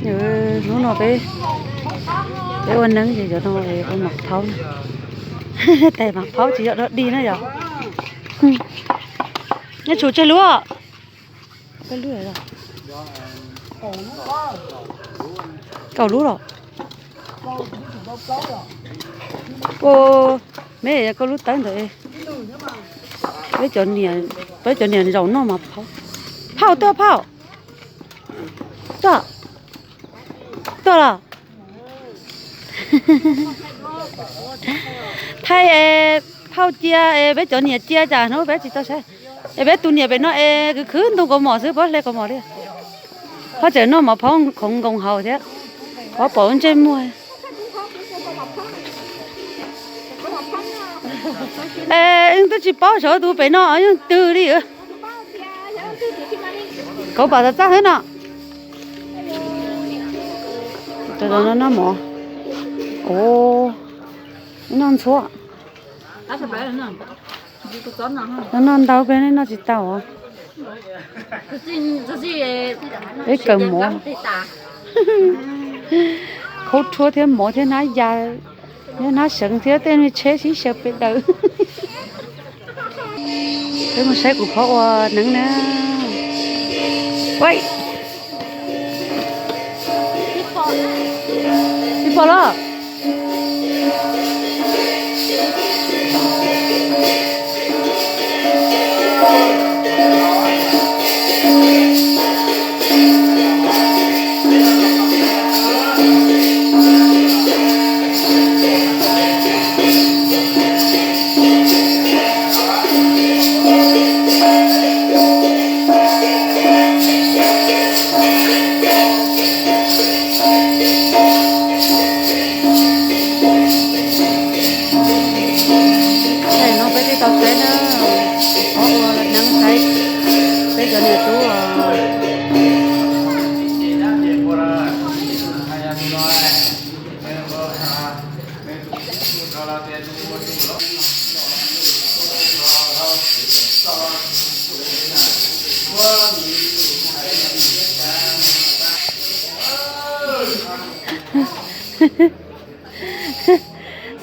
Hnub no peb, peb ua neeb ces cov no ua mas phaub na. Tais mas phaub tsis yog dog dig na yom. Nyob tsum tseg lub. Kaum lub los? Ua, me yog koj lub tawb ntawd. Peb cov niam, peb cov niam zaum noj mas phauj. Phauj tuaj phauj. Tuaj, tuaj los. Thaij es phauj cia es peb cov niam cia cas hnub peb tsis tau saib. Es peb tus niam pem no es khwv khwv ntug kaus mom xwb, pab hle kaus mom li. Phauj tseem noj mov phauj khoov nkoos haus thiab. Pov pom ntsej muag. Es twb tsis paub saum tus pem no yeej twg li. Kauv pam txaj txaj xwb no. Noj mov. Ua, noj ntxhuab. Noj ntau peb noj tsis tau. Peb kawg mov. Khaub rhuab thiab mov thiab hnab ya, thiab hnab seev thiab tej me tsheb sib xyaw pes daws. Peb mus saib kuv phob ua neeb na. Tsis pom los? Thaum no peb twb tau saib na, phob ua neeb saib peb cov niam tub.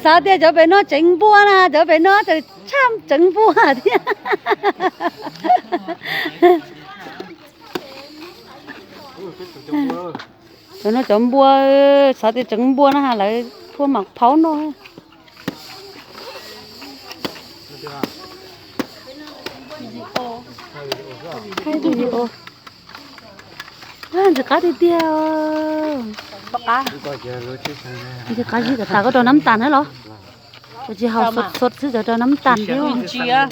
Xav tias cov pem no tseev npua na, cov pem no tseem tshaj tseev npua thiab. Cov no cov npua, xav tias tseev npua na, lawv phua mam phaub noj. Ntxim qab tiag tiag. Ntxim qab zib tas tas, koj rau nab tas na los? Koj tsis haus xuat xuat xwb, cov rau nab tas thiab.